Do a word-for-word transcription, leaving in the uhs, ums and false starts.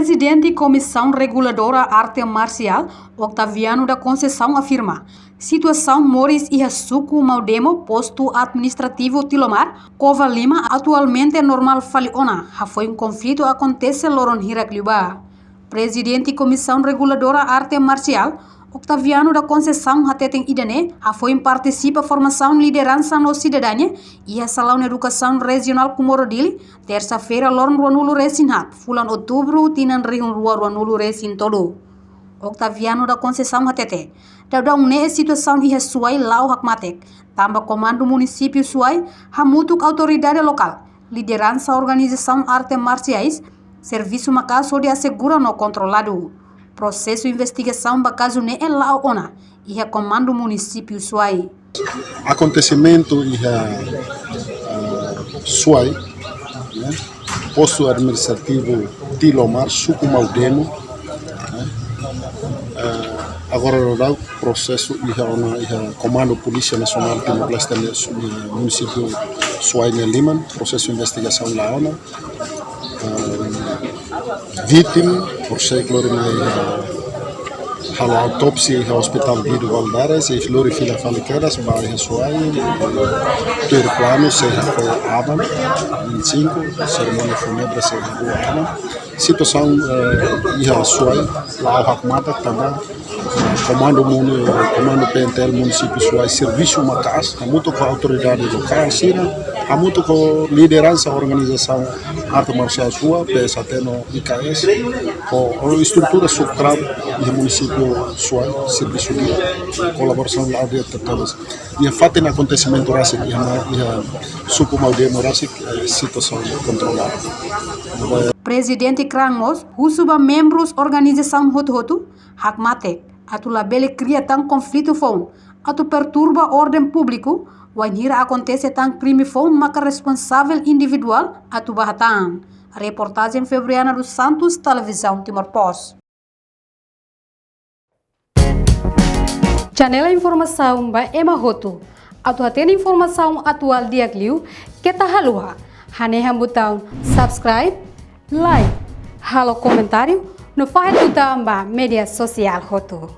Prezidente Komisaun Reguladora Arte Marsiál, Octaviano da Conceição, afirma situasaun moris iha suku Maudemo, postu administrativu Tilomar, Covalima, atualmente normál fali ona, hafoin konflitu akontese loron hirak liubá. Prezidente Komisaun Reguladora Arte Marsiál, Octaviano da Conceição, hateten ida-ne'e hafoin partisipa formasaun lideransa no sidadania iha Salaun Edukasaun Rejionál Comoro Dili, tersa-feira, loron ruanulu resin haat, fulan outubru, tinan rihun rua ruanulu resin tolu. Octaviano da Conceição hatete, daudaun ne'e situasaun iha Suai la'o hakmatek, tanba Komandu Munisípiu Suai hamutuk autoridade lokál, lideransa organizasaun arte marsiais, servisu maka'as hodi asegura no kontroladu. Prosesu investigasaun ba kazu ne'e la'o ona iha Komandu Munisípiu Suai. Akontesimentu iha, ah, Suai, ne'e, postu administrativu Tilomar, suku Maudemo, ne'e. Ah, agora daudaun prosesu iha ona iha Komandu Polísia Nasionál Timor-Leste, ne'e, su-, ne'e, munisípiu Suai nia liman, prosesu investigasaun la'o ona. Ah, vítima, por sei lori mai, ah, halo autópsia iha Hospital Guido Valadares, i lori fila fali kedas ba iha Suai, tuir planu sei hahú aban, vinte e cinco, serimónia fúnebre sei hahú aban. Situasaun, eh, iha Suai la'o hakmatek tanba, eh, Komandu Muni-, Komandu P N T L Munisípiu Suai servisu maka'as, hamutuk ho autoridade lokál sira, hamutuk ho lideransa organizasaun arte marsiais rua, P S A T no I K S, ho, ho estrutura subkram iha munisípiu Suai, servisu di'ak, kolaborasaun la'o di'ak tebes. Iha fatin akontesimentu rasik, iha, iha suku Maudemo rasik, eh, situasaun kontroladu. Prezidente Kran mós husu ba membrus organizasaun hotu-hotu hakmatek atu labele kria tan konflitu foun atu perturba orden públiku, wainhira akontese tan krime foun maka responsavel individuál atu ba hatán. Reportajen Febriana dos Santos, Televizaun Timor Post. Janela informasaun ba ema hotu. Atu hatene informasaun atuál di'ak liu, keta haluha hanehan butaun subscribe, like, halo komentáriu, no fahe tutan ba média sosiál hotu.